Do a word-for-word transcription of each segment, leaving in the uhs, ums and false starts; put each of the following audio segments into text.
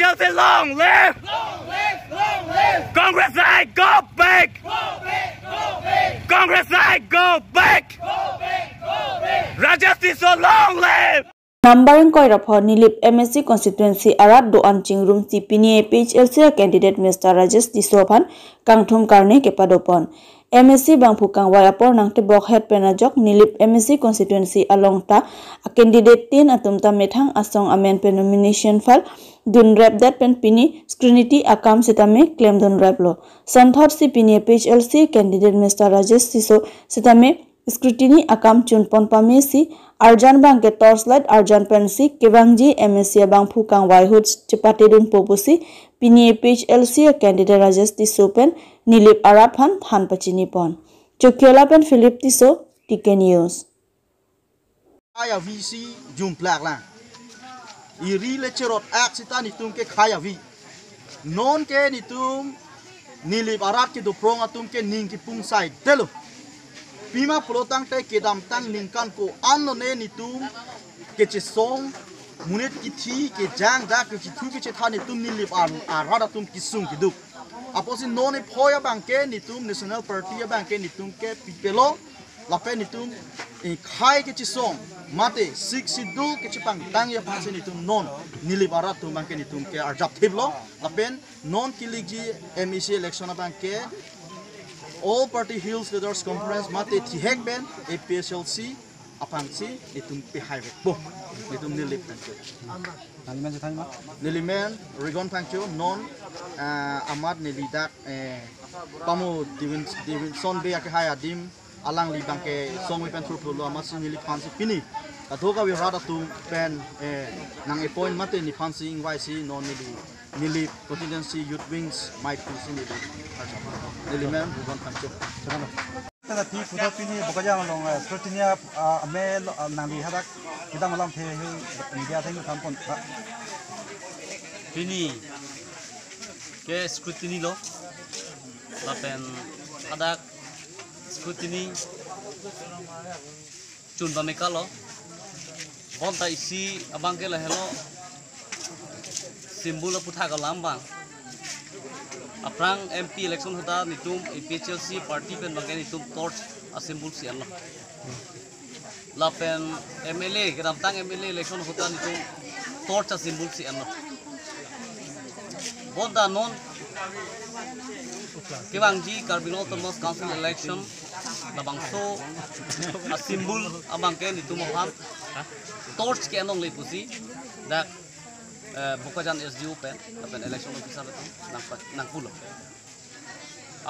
Chelsea long live! Long live! Long live! Congress I go back! Go back! Go back! Congress I go back! Go back! Go back! Rajesh Tisso long live! Number ingkoi ra pho Nilip M A C constituency arat do-an chingrumsi pini A P H L C a candidate Mister Rajesh Tisso aphan kangthum karne kepadopon. M A C bangphu kangvai apor nangtebok het pen ajok Nilip M A C constituency along ta a candidate tin atum ta methang asong amen pen nomination file dunrepdet pen pini scrutiny akam sitame klemdunreplo. Sonthotsi pini A P H L C candidate Mister Rajesh Tisso sitame scrutiny akam chunpon pame si arjan abangke torchlight arjan pensi kevangji M A C abangphu kangvai ahut chepatedunpo pusi pini A P H L C a candidate Rajesh Tisso pen Nilip arat aphan than pachinipon. Chokiola pen Philip Tisso, T K News. Khei avi si jumplak lang. Eri le cherot-ak sita netum ke khei avi. Non ke netum Nilip arat kedoprong atum ke ning kepung saidetlo. Pima pulotangte kedamtang ningkan ko-an lone netum kechesong, monit kithi kejang, dak kechethu kechetha netum Nilip ar-, arat atum kesung keduk. Apotsi non iphoi abangke netum National Party abangke netum ke pipelo, lapen netum, eh, khei kechesong mate Sixth Schedule kechepangtangji aphansi netum non Nilip arat atum abangke netum ke arjapthiplo, lapen non kelikji M A C election abangke All Party Hills Leaders Conference mate thihek pen A P H L C aphansi netum pehai vekpo, netum Nilip thancho. Nangli men chethan ma? Neli men Rigon Phangcho, non, ah, amat neli dak, eh, Pamo David, Davidson Bey akehai adim alangli abangke song pen thurthurlo, amatsi neliphansi pini kadokave rat atum pen, eh, nang appoint mate neliphansi ingvaisi non neli, neli constituency youth wings mai pusi neli. Neli men Rigon Phangcho. Tangte pini puthot pini Bokajan along, eh, scrutiny, ah, ame lo, ah, nangli hadak kedam alamthe he media atheng thampon, ah. Pini ke scrutiny lo, lapen hadak scrutiny chun pameka lo. Bonta isi abangke lahelo, symbol aputhak alam abang. Aphrang M P election ahut ta netum A P H L C party pen abangke netum torch a-symbol si enlo. Lapen M L A, kedamtang M L A election ahut ta netum torch a-symbol si enlo. Bonta non kevangji Karbi Anglong Autonomous Council election labangso a-symbol abangke netum aphan torch ke-en longle pusi dak, eh, Bokajan S D O pen, lapen election officer pen nangpa-, nangpulo.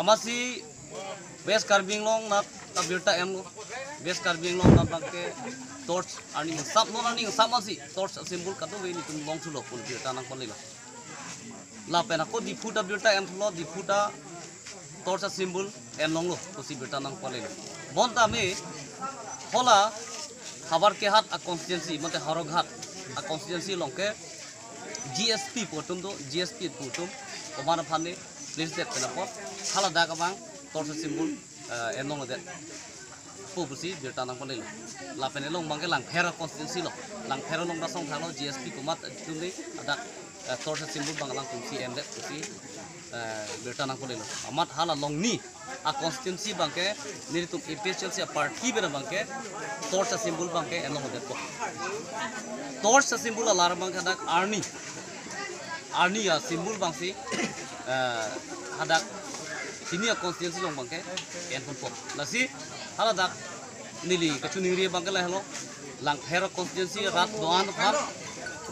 Amatsi West Karbi Anglong anat ta birta enlo. West Karbi Anglong anat abangke torch arni ingsam, non arni ingsam asi torch a-symbol kadokave netum longthulo pu birta nangpanlelo. Lapen ako Diphu ta birta enthulo, Diphu ta torch a-symbol en longlo pusi birta nangpanlelo. Bonta me hala Havarkehat a-constituency mate Howraghat a-constituency along ke G S P pu atum do, G S P pu atum komat aphan ne place det pen apot haladak abang torch a-symbol, eh, en longledetpo pusi birta nangpanlelo. Lapen along abangke Langpher a-constituency lo. Langpher along ta song thalo G S P komat atum ne hadak, eh, torch a-symbol abang alangtum si endet pusi, eh, birta nangpanlelo. Amat hala along ni a-constituency abangke nelitum A P H L C a-party pen abangke torch a-symbol abangke en longledetpo. Torch a-symbol alar abangke hadak arni, arni a-symbol abangsi, eh, hadak pini a-constituency along abangke enponpo. Lasi haladak neli kachiningri abangke lahelo, Langpher a-constituency arat do-an aphan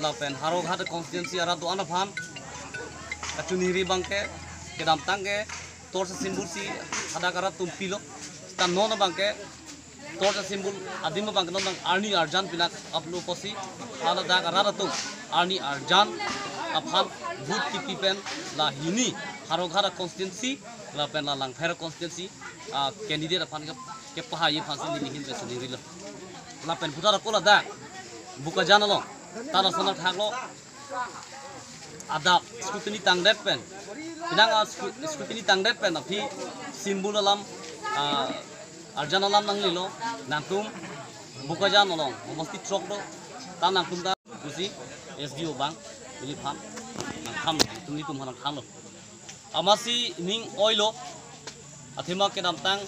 lapen Howraghat a-constituency arat do-an aphan kachiningri abangke kedamtang ke torch a-symbol si hadak arat atum pilo. Seta non abangke torch a-symbol adim abangke non abang arni arjan pinakaplo pusi haladak arat atum arni arjan aphan vote kipi pen la hini Howraghat a-constituency lapen la Langpher a-constituency a-candidate aphan ke, kepahai aphansi neli ahin pen chiningrilo. Lapen puthot ako ladak Bokajan along ta lason athaklo, adap scrutiny tangdet pen, penang a-scru-, scrutiny tangdet pen aphi symbol alam, ah, arjan alam nanglelo, nangtum Bokajan along homosti throk do, ta nangtum ta pusi S D O abang neliphan nangthanlo, nelitum, nelitum aphan nangthanlo. Amatsi ning oilo, athema kedamtang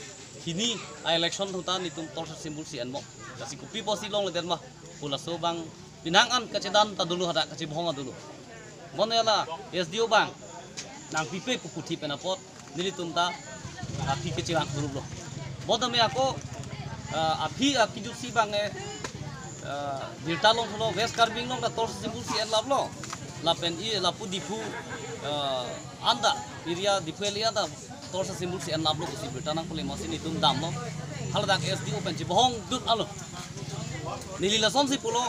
hini a-election atum ta nelitum torch symbol si enmo. Lasi kopi apotsi longledet ma pu laso abang penang an kachedan ta dolo, hadak kachebohong dolo. Bonta la S D O abang nangpipe pu puthi pen apot nelitum ta aphi kachevang kuruplo. Bonta me ako, ah, aphi akijutsi abang e, ah, birta longthulo, West Karbi Anglong ta torch symbol si enlaplo. Lapen e lapu Diphu, ah, anta area, Diphu area ta torch symbol si enlaplo pusi birta nangpale, amatsi nelitum damlo. Haladak S D O pen chebohong dut alo. Neli lasonsi pulo,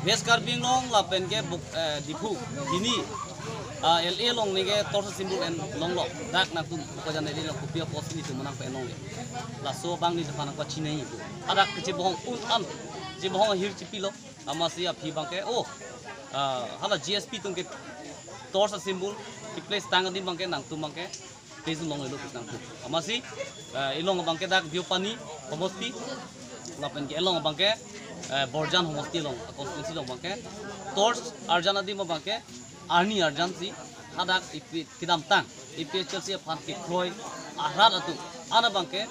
West Karbi Anglong lapen ke Bok-, eh, Diphu hini, ah, L A along neke torch symbol enlonglo. Dak nangtum Bokajan L A along kopi apotsi nelitum aphan nangpi-enlongle. Laso abang neliphan nangpachinei pu. Hadak kachebohong un an, chebohong ahir chipilo. Amatsi aphi abang ke, oh, ah, hala G S P atum ke torch symbol keplace tang adim abang ke nangtum abang ke pejun longlelo pu nangpu. Amatsi, eh, ilong abang ke dak Deopani homosti, lapen ke ilong abang ke, eh, Borjan homosti along, a constituency along abang ke torch arjan adim abang ke arni arjansi, hadak ipi kedamtang A P H L C aphan kekroi arat atum an abang ke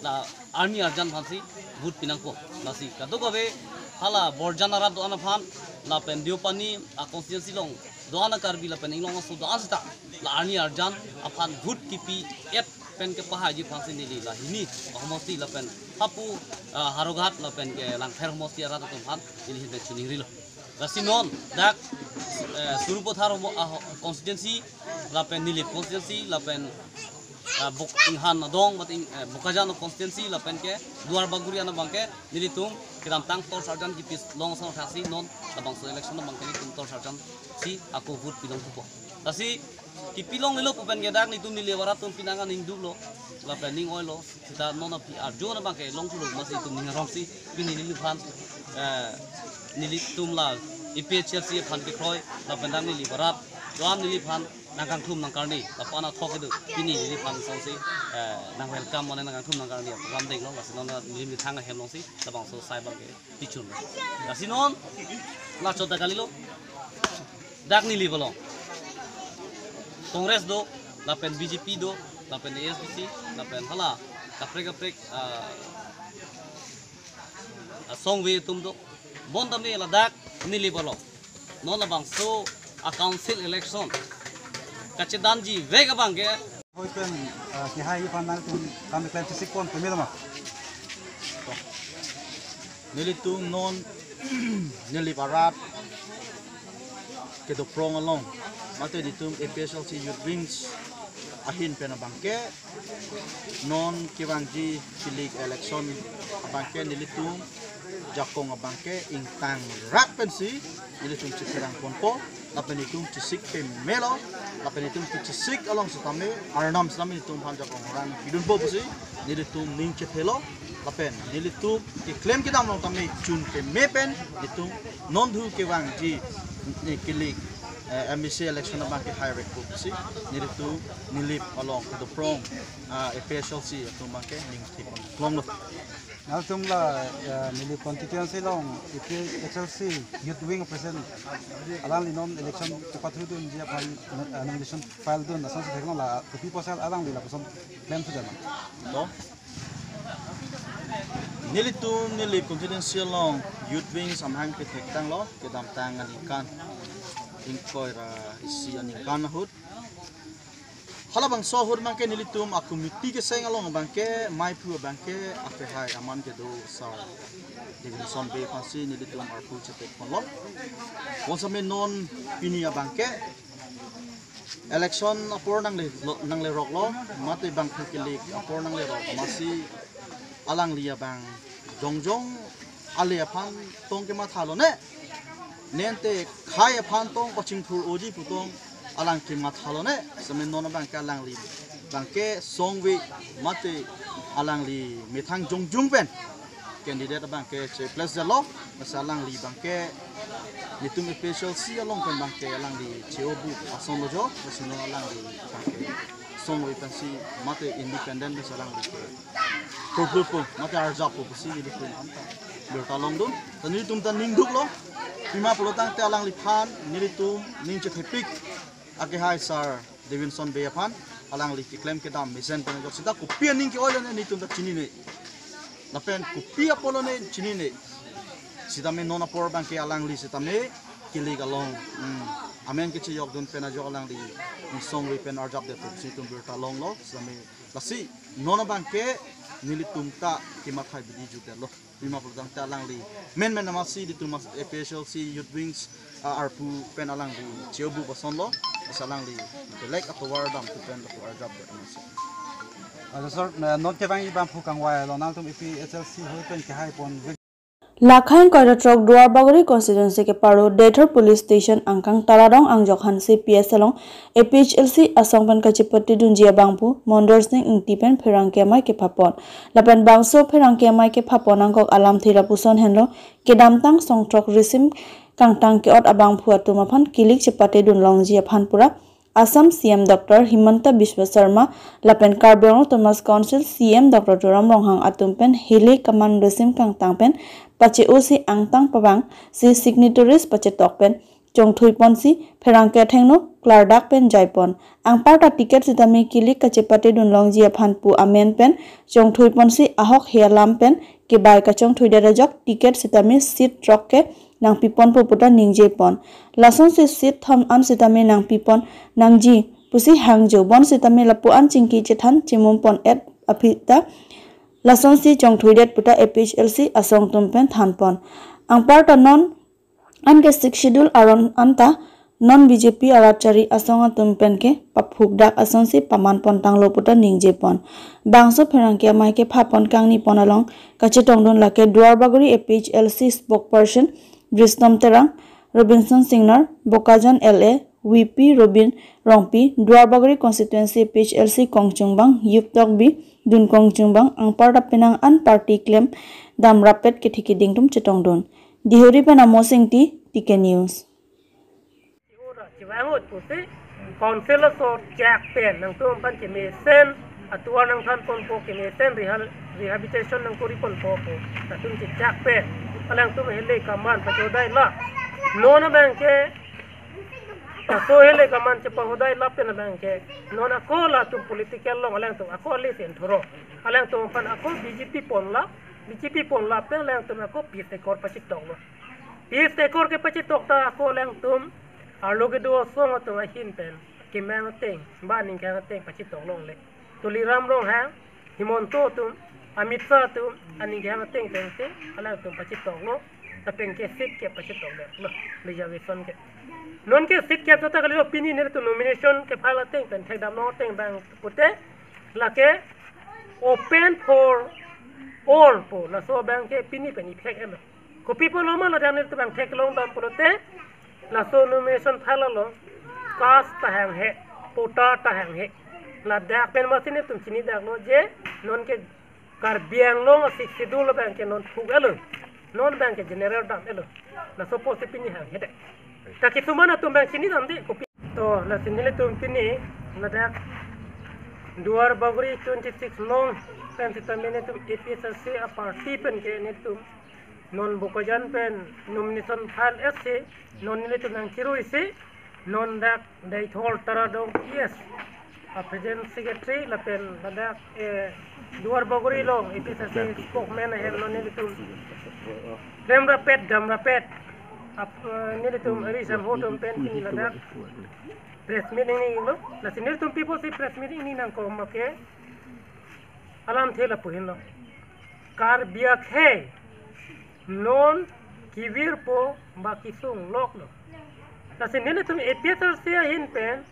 la arni arjan aphansi vote pinangpo. Lasi kadokave hala Borjan arat do-an aphan, lapen Deopani a constituency along do-an a Karbi lapen inglong aso do-an seta la arni arjan aphan vote kepi-et pen kepahaiji aphansi neli la hini ahomosti lapen hapu, ah, Howraghat lapen ke Langpher homosti arat atum aphan neli ahin pen chiningrilo. Lasi non dak, eh, Sarupathar homo-, ah, ho-, constituency lapen Nilip constituency lapen, ah, Bok-, Inghan adong, bat Ing-, eh, Bokajan constituency lapen ke Duar Bagori an abang ke nelitum kedamtang torch arjan kepi long asonthotsi non labangso election abang ke nelitum torch arjansi ako vote pilongthupo. Lasi kepilonglelo pu pen ke dak nelitum Nilip arat atum penang an ning duklo lapen ning oilo. Seta non aphi arjo na abang ke longthulo, amatsi nelitum ning arongsi pini neliphan, eh, nelitum la A P H L C aphan kekroi lapen dak Nilip arat do-an neliphan nangkangthum nangkarni, lapu-an athok kedo, pini neliphan asonsi, eh, nang welcome mane nangkangthum nangkarni aprogram denglo. Lasi non neli methang ahem alongsi labangso asai abang ke pichun. Lasi non la chot ta kalilo. Dak Nilip along Congress do, lapen B J P do, lapen A S D C, lapen hala kaprek kaprek, ah, ah, songve atum do. Bonta me ladak Nilip along non labangso a council election kachedanji vek abang ke. Hoi pen, ah, kehai aphan nangtum kam klem chesik pon pemelo ma? Nelitum non Nilip arat kedoprong along mate nelitum A P H L C Youth Wings ahin pen abang ke non kevangji kilik election abang ke nelitum jakong abang ke ingtang rat pensi nelitum chepherang ponpo, lapen nelitum chesik pemelo, lapen nelitum kechesik along setame, arnam setame nelitum aphan jakong rang pidunpo pusi nelitum ning chethelo, lapen nelitum keklem kedam along tame chun keme pen nelitum non thu kevangji ne kilik, eh, M A C election abang ke hai rekpo pusi nelitum Nilip along kedoprong, ah, A P H L C atum abang ke ning thip longlo. Nangtum la, eh, Nilip constituency along A P H L C Youth Wing President alangli non election kepathurdunji aphan, eh, nomination file dun asonsi theklong, la kopi apotsi alangli lapuson klemthu jama? To. Nelitum Nilip constituency along Youth Wings amahang kethektanglo, kedamtang aningkan ingkoi ra isi aningkan ahut. Halabangso ahut abang ke nelitum a committee keseng along abang ke maiphu abang ke akehai aman kedo Sar Davidson Bey aphansi nelitum arpu chetek ponlo. Bonsitame non pini abang ke election apor nangle lo, nangleroklo, mate bangphu kilik apor nanglerok, amatsi alangli abang jongjong ale aphan tong kemathalo ne, nente khei aphan tong pachingthur-oji pu tong alang kemathalo ne, sitame non abang ke alangli abang ke songve mate alangli methang jongjong pen candidate abang ke cheplace detlo, masa alangli abang ke nelitum A P H L C along pen abang ke alangli che-o pu asonlo jo, masi non alangli abang ke songve pensi mate independent pensi alangli ke proposal po, mate arjap po pusi nelitum anta birta longdun. Ta nelitum ta ning duklo. Pima pulotangte alangliphan nelitum ning chethepik akehai Sir Davidson Bey aphan alangli keklem kedam mesen pen ajok sita kopi aning ke-oi lo ne nelitum ta chinine. Lapen kopi apotlo ne chinine. Sitame non apor abangke alangli sitame kilik along, hmm, amen kechejokdun pen ajok alangli insong ri pen arjapdetpo pusi itum birta longlo. Sitame lasi non abangke nelitum ta kemathai bidi jutdetlo. Pima pulotangte alangli menmen amatsi ilitum APHLC Youth Wings, ah, arpu pen alangli chiobu basonlo. Lasi alangli belek atovar damthu pen lapu arjapdet amatsi. Ajo sir, eh, non kevangji abangphu kangvai lo, nangtum APHLC ahoi pen kehai pon. Lakhang Koidatrok Duarbagori constituency keparo Deithor police station angkang Taradong Angjok Hanse P S along APHLC asong pen kachepatedunji abangphu Mondor Sing Ingti pen pherangke amei kephapon. Lapen bangso pherangke amei kephapon angkok alamthe lapuson henlo, kedamtang songthrok risim kangtang ke-ot abangphu atum aphan kilik chepatedun longji aphan pura Assam C M Doctor Himanta Biswa Sarma lapen Karbi Anglong Autonomous Council C M Doctor Tuliram Ronghang atum pen hele kaman risim kangtang pen pache-osi angtang pavangsi signatories pachetok pen chongthuiponsi pherangke athengno klardak pen jaipon. Anparta ticket sitame kilik kachepatedun longji aphan pu amen pen chongthuiponsi ahok he alam pen kebai kachongthuidet ajok ticket sitame seat throk ke nangpiponpo puta ningjepon. Lasonsi seat thom an sitame nangpipon nangji pusi hangjo, bonsitame lapu an chingki chethan chimumpon-et aphi ta lasonsi chongthuidet puta APHLC asong atum pen thanpon. Anparta non anke Sixth Schedule aron anta non BJP arat chari asong atum penke paphukdak asonsi pamanpontanglo puta ningjepon. Bangso pherangke amei kephapon kangnipon along kachetongdun lake Duarbagori APHLC spokesperson Bristom Terang, Robinson Singnar, Bokajan L A, V P Robin Rongpi, Duarbagori constituency APHLC kongchungbang Yuptok B, Dun kongchungbang, anparta penang an party klem damrappet kethe keding atum chetongdun. Deithor pen Amos Ingti, T K News. Ora chivangot pusi council aso chak pen nangtum aphan kemesen atovar nangthanponpo, kemesen rehal-, rehabilitation nangkoriponpo pu nangtum chechak pen alangtum hele kaman pachodai la. Non abangke laso hele kaman chepahodai lapen abangke non ako latum political along alangtum ako alesen thuro. Alangtum aphan ako BJP ponla, BJP ponla pen alangtum ako Peace Accord pachitoklo. Peace Accord kepachitok ta ako alangtum arlo kedo asong atum ahin pen kemang ateng, ba ningkang ateng pachitok longle. Tuliram Ronghang, Himanta atum, Amit Shah atum aning kehang ateng pen te alangtum pachitoklo, lapen ke seat ke pachitoklo, reservation ke. Non ke seat ke jota kalilo, pini nelitum nomination ke file ateng pen thekdam long ateng abang pute, lake open for all pu, laso abangke pini pen effect etlo. Kopi pulo ma ladak nelitum abang theklong dam pulote, laso nomination file along caste ta hanghe, quota ta hanghe. Ladak pen masi nelitum chinidaklo je non ke Karbi Anglong a-Sixth Schedule abangke non phuk-etlo, non abangke general dam-etlo. Laso pusi pini hanghe det. Ta kisuman atum abang chinidamde kopi. To, lasi nelitum pini ladak Duarbagori twenty-six Long pen sitame nelitum APHLC a-party penke nelitum non Bokajan pen nomination file etsi, non nelitum nangchiruisi, non dak Deithor Taradong P S a-president secretary lapen ladak, eh, Duarbagori along APHLC spokesman ahem non nelitum klemrappet damrappet ap, eh, nelitum ari samho atum pen pini ladak press meet ningilo. Lasi nelitum pi pusi press meet ningje nangkok ma ke alamthe lapu henlo. Karbi akhei non kevirpo ba kesung loklo. Lasi nelitum APHLC ahin pen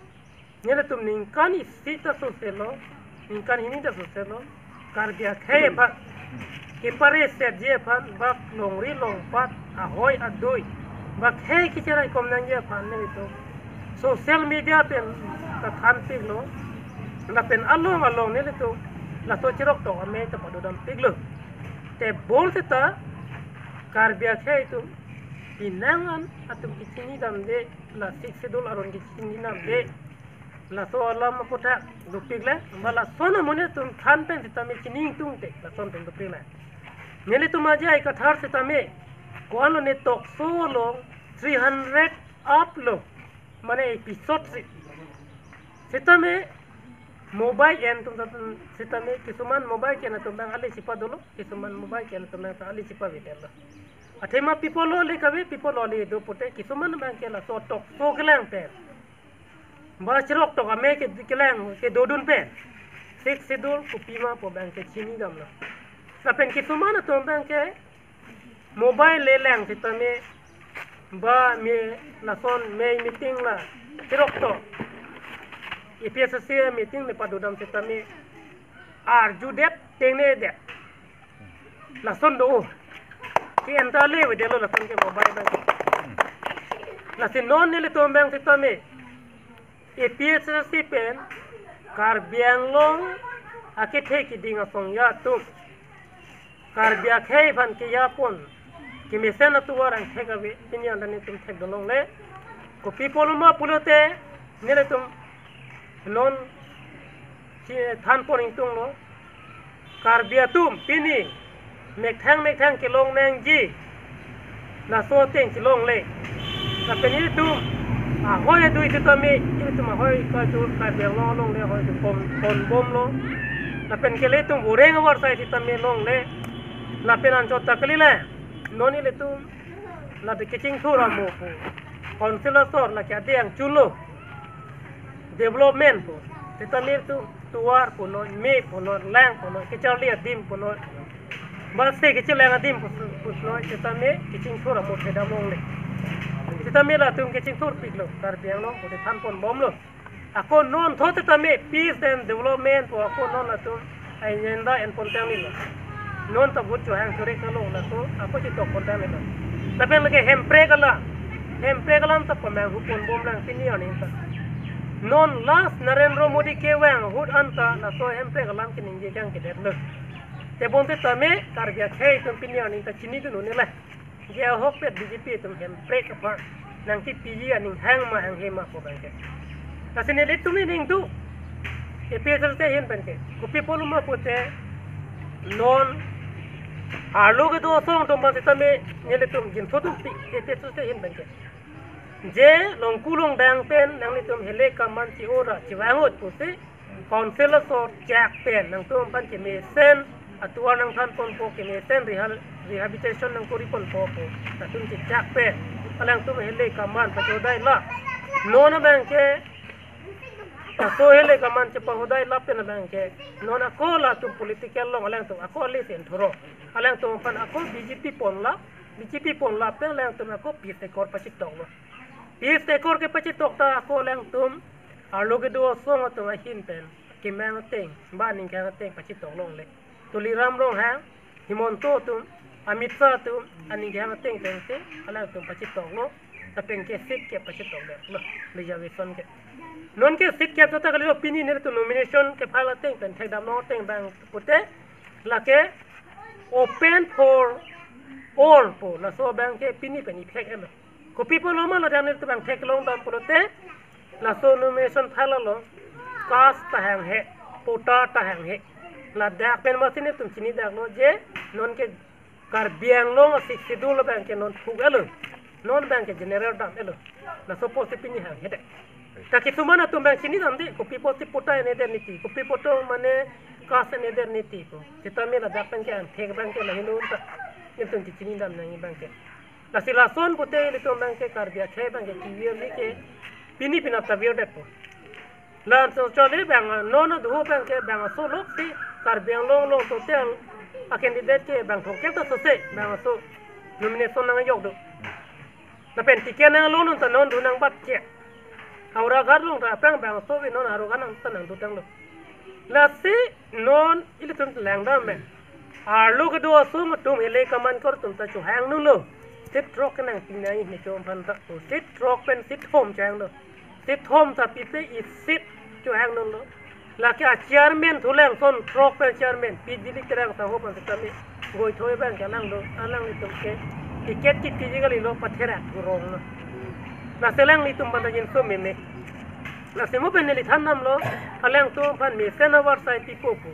nelitum ningkan isi ta soselo, ningkan hini ta soselo, Karbi akhei aphan kepare setji aphan ba longri longpat ahoi adoi ba khei kecheraikom nangji aphan nelitum social media pen ta thanpiklo, lapen along along nelitum laso cheroktok amei ta padodampiklo. Tebol seta Karbi akhei atum penang an atum kechinidamde, la Sixth Schedule aron kechinidamde, laso alam aputhak dopikle, ba lason amonit atum than pen sitame chini ingtungte, lason pen dopikle. Nelitum Ajai Kathar sitame, ko-anlo ne talk show along three hundred up lo, mane episode si. Sitame mobile ke-en atum, sitame kisuman mobile ke-en atum abang ale chepadolo, kisuman mobile ke-en atum abang ale chepavedetlo. Athema pi apotlo ale kave, pi apotlo ale do pute, kisuman abang ke laso talk show kelang pen, ba cherok tok amei ke kelang kedodun pen, Sixth Schedule kopima pu abang ke chinidamlo. Lapen kisuman atum abang ke mobile le lang sitame, ba me lason mei meeting la cherok tok A P H L C meeting le padodam sitame arjudet, tengnedet, lason do. Ke-en ta ale avedetlo lason ke mobile abang. Lasi non nelitum abang sitame A P H L C pen Karbi Anglong akethe kiding asong ya atum, Karbi akhei aphan kejapon kemesen atovar angthek ave, pini an ta netum thekdun longle. Kopi apotlo ma pulote, nelitum non si thanpon ingtunglo. Karbi atum pini methang methang kelong nangji, laso ateng chelongle. Lapen ilitum ahoi adui sitame, ilitum ahoi kachor Karbi Anglong alongle ahoi atum pon, ponbomlo. Lapen ke ilitum voreng avarsai sitame longle. Lapen anchot ta kali le, non ilitum la de kechingthur amo pu, council asor lake adeng chulo, development pu, sitame ilitum tovar punoi, me punoi, lang punoi, kacharli adim punoi, ba se kachelang adim pu, punoi, sitame kechingthur amo thedam longle. Sitame latum kechingthurpiklo, Karbi Anglong pute thanponbomlo. Ako non thot tame peace and development pu ako non latum agenda enpon tanglo. Non ta vote chohang chore kalo laso ako chetok pon tanglo. Lapen lake hemprek alam, hemprek alam ta pamanghu ponbom lang pini arni ta. Non last Narendra Modi kevang ahut anta laso hemprek alam keningje jang kedetlo. Tebonta tame Karbi akhei atum pini arni ta chinidun un-e la. Je ahokpet B J P atum hemprek aphan nangkepiji aning hang ma hanghe ma pu abang ke. Lasi nelitum ningduk A P H L C ahin abang ke. Kopi apotlo ma pute, non arlo kedo asong atum abang sitame nelitum ginsothupi A P H L C ahin abang ke. Je longku longdang pen nanglitum hele kaman chi-ora chevang-ot pusi, council asor chak pen nangtum aphan kemesen atovar nangthanponpo, kemesen reha-, rehabilitation nangkoriponpo pu latum chechak pen alangtum hele kaman pachodai la. Non abang ke, laso hele kaman chepahodai lapen abang ke, non ako latum political along alangtum ako ale sen thuro. Alangtum aphan ako B J P pon la, B J P pon lapen alangtum ako peace accord pachitoklo. Peace accord kepachitok ta ako alangtum arlo kedo asong atum ahin pen kemang ateng, ba aning kehang ateng pachitok longle. Tuliram Ronghang, Himanta atum, Amit Shah atum aning kehang ateng ateng si alangtum pachitoklo. Lapen ke seat kep pachitoklo, reservation ke. Non ke seat kep jota kalilo, pini nelitum nomination ke-file ateng pen thekdam long ateng abang pute, lake open for all pu laso abang ke pini pen effect etlo. Kopi apotlo ma ladak nelitum abang theklongdam pulote, laso nomination file along caste ta hanghe, quota ta hanghe. Ladak pen masi nelitum chinidaklo je non ke Karbi Anglong a-Sixth Schedule abang ke non thuk etlo. Non abang ke general dam etlo. Laso apotsi pini hanghedet. Ta kisuman atum abang chinidamde, kopi apotsi quota en-edet niti, kopi apotlo mane caste en-edet niti pu. Sitame ladak abang ke angthek abang ke lahelo ta nelitum kechinidam nangji abang ke. Lasi lason pute ilitum abang ke Karbi akhei abang ke clearly ke pini penap ta virdetpo. Laso chole abang non aduhu abang ke bang aso loksi Karbi Anglong along total a-candidate ke bang thomkep ta sose bang aso nomination nangjok do. Lapen ticket nanglo non ta non do nangbat ke. Howraghat along ta aphrang bang aso ave, non Howraghat nang ta nangdotanglo. Lasi non ilitum langdam me. Arlo kedo asong atum hele kaman kor atum ta chohangdunlo. Seat throk kenangpi nangji netum aphan ta. Seat throk pen seat thom chohanglo. Seat thom ta pipe, isi seat chohangdunlo. Lake a-chairman thulang son throk pen chairman, P Dilip Terang sangho aphan sitame goithoi abang ke alanglo, alanglitum ke ticket kipiji kalilo, patherak gurong lo. Lasi alanglitum aphan ta jinso meme. Lasi mo pen neli thandamlo, alangtum aphan mesen avarsai pipo pu.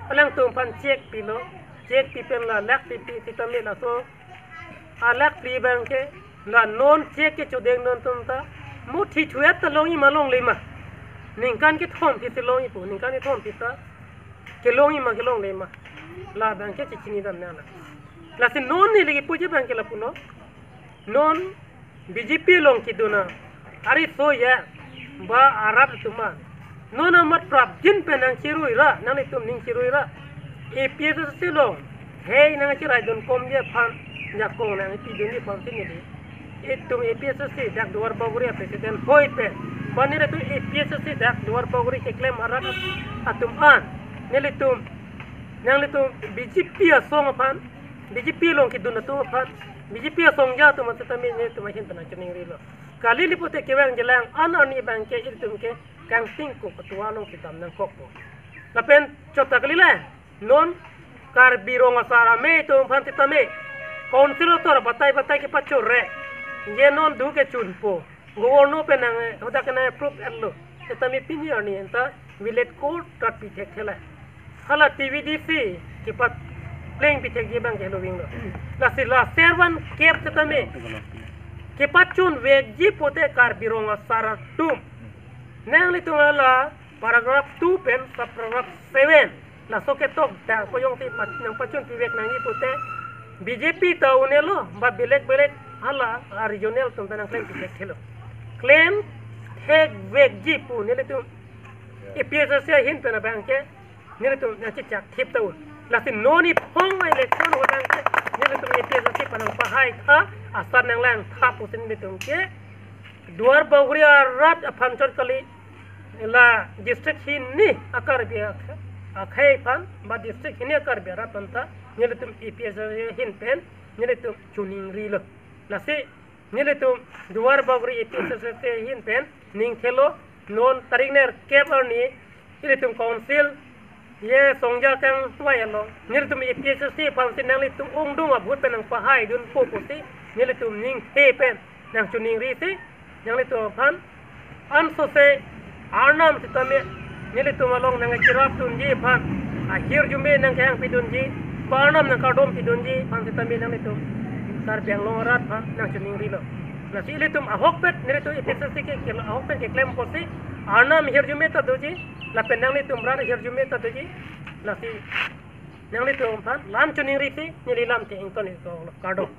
Alangtum aphan cheque pilo, cheque pi pen la lakh phli pi sitame laso a lakh phli abang ke La non check ke chodeng non atum ta, mo thi thuet ta longji ma longle ma. Ningkan kethom aphi si longji pu, ningkan kethom aphi ta kelongji ma kelongle ma. Labang ke chechinidam nang la. Lasi non neli kipuji abang ke lapulo. Non B J P along kedun a ariso ya ba arat atum an. Non amat prapjin pen nangcherui ra, nanglitum ning cherui ra. A P H L C along hei nangcheraidun komji aphan, jakong nangpidunji aphan si neli, itum A P H L C dak Duar Bagori a-president hoi pen, ba nelitum A P H L C dak Duar Bagori keklem arat atum an, nelitum, nanglitum B J P asong aphan, B J P along kedun atum aphan, B J P asongja atum aphan setame nelitum ahin pen nangchoningrilo. Kali li pute kevang jelang an arni abang ke ilitum ke kangting ko ketua along kedam nangkokpo. Lapen chot ta kali le, non Karbi Rong Asar Amei atum aphan setame council ator batai batai kepachor re. Je non du ke chunpo. Governor pen nang, eh, hadak nang approve etlo. Setame pini arni anta village court rat pi thekthe le. Hala T V D C kepapleng pi thekji abang ke helo vinglo. Lasi la servan kep setame kepachun vekji pute Karbi Rong Asar atum. Nanglitum hala paragraph two pen subparagraph seven, laso ketok ta pojong si pa-, nangpachun pivek nangji pute B J P ta un-elo, ba belek belek hala a-regional atum ta nangklem pivek thelo. Klem thekvekji pu nelitum A P H L C ahin pen abang ke nelitum nangchechak thip ta un. Lasi non iphong election abang ke nelitum A P H L C aphan nangpahai tha, asar nanglangtha pusi nelitum ke Duar Bagori arat aphan chot kali, la district hini a-Karbi ak-, akhei aphan, ba district hini a-Karbi arat aphan ta nelitum A P H L C ahin pen nelitum choningrilo. Lasi nelitum Duar Bagori A P H L C ahin pen ning thelo, non tarik nerkep arni ilitum council ye songja kangvai along nelitum A P H L C aphan si nanglitum ongdung a-vote pen nangpahaidunpo pusi nelitum ningthe pen nangchoningrisi, nanglitum aphan ansose Arnam setame nelitum along nangcherapdunji aphan, ahirjume nangkehang pidunji, ba Arnam nangkardom pidunji aphan setame nanglitum Karbi Anglong arat aphan nangchoningrilo. Lasi ilitum ahokpet, nelitum A P H L C ke, ke ahokpet keklem pusi Arnam ahirjume ta doji, lapen nanglitum rat ahirjume ta doji. Lasi nanglitum aphan lam choningrisi neli lam te ington ington lo, kardom.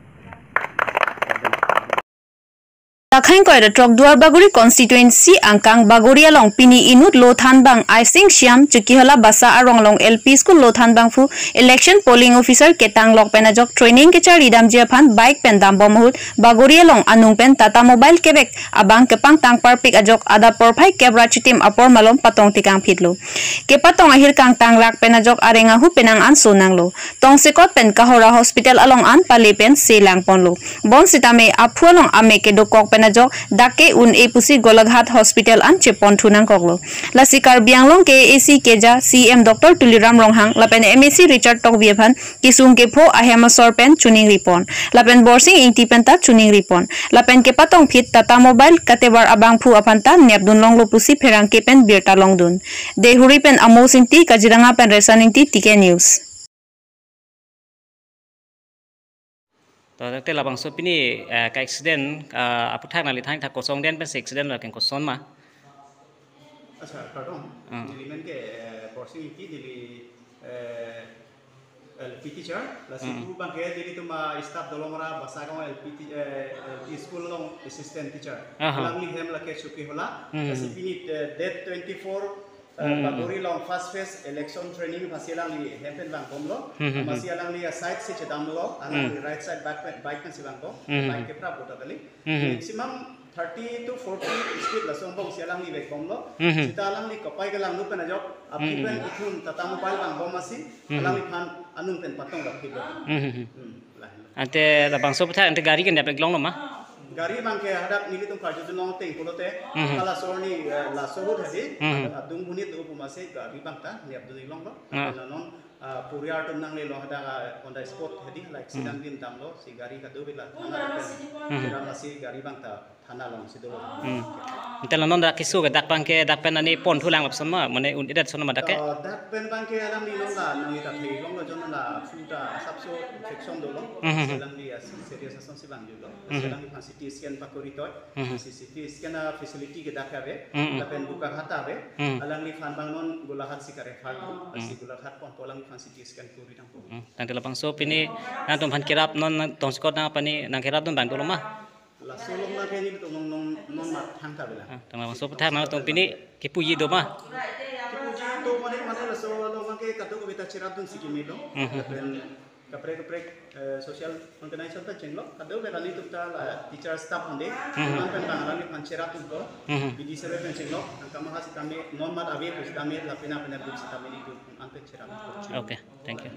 Takhang koi da throk Duar Bagori constituency angkang Bagori along pini inut lo thanbang Aising Shyam Chokihola Basa arong along L P school lo thanbangphu election polling officer ketang lok pen ajok training kecharlidamji aphan bike pen dambom ahut Bagori along anung pen Tata Mobile kevek abang kepangtang parpik ajok adap porphai kep ra chitim apor malom patong tekang phitlo. Kepatong ahir kangtang lak pen ajok areng ahu penang anso nanglo. Tongsekot pen Kahora Hospital along an pale pen selang ponlo. Bonsitame aphu along ame kedokok pen ajok dak ke un-e pusi Golaghat Hospital an chepon thu nangkoklo. Lasi Karbi Anglong K A A C keja C E M Doctor Tuliram Ronghang lapen M A C Richard Tokbi aphan kesung kepho ahem asor pen choningri pon. Lapen Borsing Ingti pen ta choningri pon. Lapen kepatong phit Tata Mobile katebar abangphu aphan ta nepdun longlo pusi pherangke pen birta longdun. Deihori pen Amos Ingti, Kaziranga pen Resan Ingti, T K News. To, te labangso pini, eh, ka accident, eh, aphuthak nangli thanji thak kosong den pensi accident lo, keng koson ma? Accha, kardom. Hmm. Neli men ke, eh, Borsing Ingti, neli, eh, L P teacher, lasi Hmm. pu abang ke nelitum, ah, staff Dolamara Basa Gaon L P ti-, eh, L P school along assistant teacher. Aha. Alangli hem lake Chokihola, Hmm. lasi pini, eh, date twenty-four, eh, Hmm. Bagori along first phase election training aphansi alangli hem pen vangbomlo. Hmm, hmm, Amatsi hmm. alangli a-side si chedamlo, alangli Hmm. right side bike pen, bike pensi vangbom, Hmm, hmm, bike hmm. keprap bota kali. Hmm, hmm. Maximum thirty to forty speed lason bongsi alangli vekbomlo. Hmm, hmm. Seta alangli kapai kelang lu pen ajok, aphi Hmm, hmm. pen ithum Tata Mobile vangbom amatsi, Hmm, hmm. alangliphan anung pen patong bak kilo. Hmm, hmm, hmm. Hmm, lah. Ante labangso aphuthak ante gari ke nep longlo ma? Gari abang ke hadak nelitum karjudun long ateng pulote, Hmm, hmm. kala sorni, eh, laso ahut hadi, Hmm, hmm. adung bunit do pu amatsi gari abang ta nepdun longlo. Ah. Lapen non, ah, puriar atum nanglelo hadak, ah, on the spot hadi la accident Hmm. din damlo, si gari kadokave la thana lapen Hmm. kira amatsi gari abang ta thana alongsi dolo. Hmm. Tela non dak keso ke dak abang ke dak pen ani pon thulang lapuson ma, mane un-edet ason ma dak ke. Ah, dak pen abang ke alangli along la nangli ta theklonglo, jon la phu ta asapso infection dolo. Mhm. Alangli a serious asonsi vangjulo. Mhm. Alangli aphan C T scan pakuri toi. Mhm. Si C T scan a facility ke dak ave. Mhm. Lapen Bokahat ave. Mhm. Alangliphan abang non Golaghat si karefer do. Mhm. Si Golaghat ponpo alangliphan C T scan kuri tangpo. Hmm, tangte labangso pini nangtumphan kerap non nang tongsekot nangpani nangkerapdun abang dolo ma? Laso along abang ke nelitum non non non mat thangta bela. Ah, tang labangso pathak nangtum pini kipuji do ma? Kipuji do mane mane laso along abang ke kadokave ta cherapdunsi keme do. Hmm, hmm, hmm. Lapen kaprek kaprek, eh, social organization ta chenglo, kadokave nelitum ta la teacher staff ande, Hmm, hmm. An pen abang alangliphan cherapdunpo, Hmm, hmm. B D C pen chenglo, angkama ha sitame non mat ave pu sitame lapen lapen group sitame nelitum an pen cherapdunpo. Okay, thank you.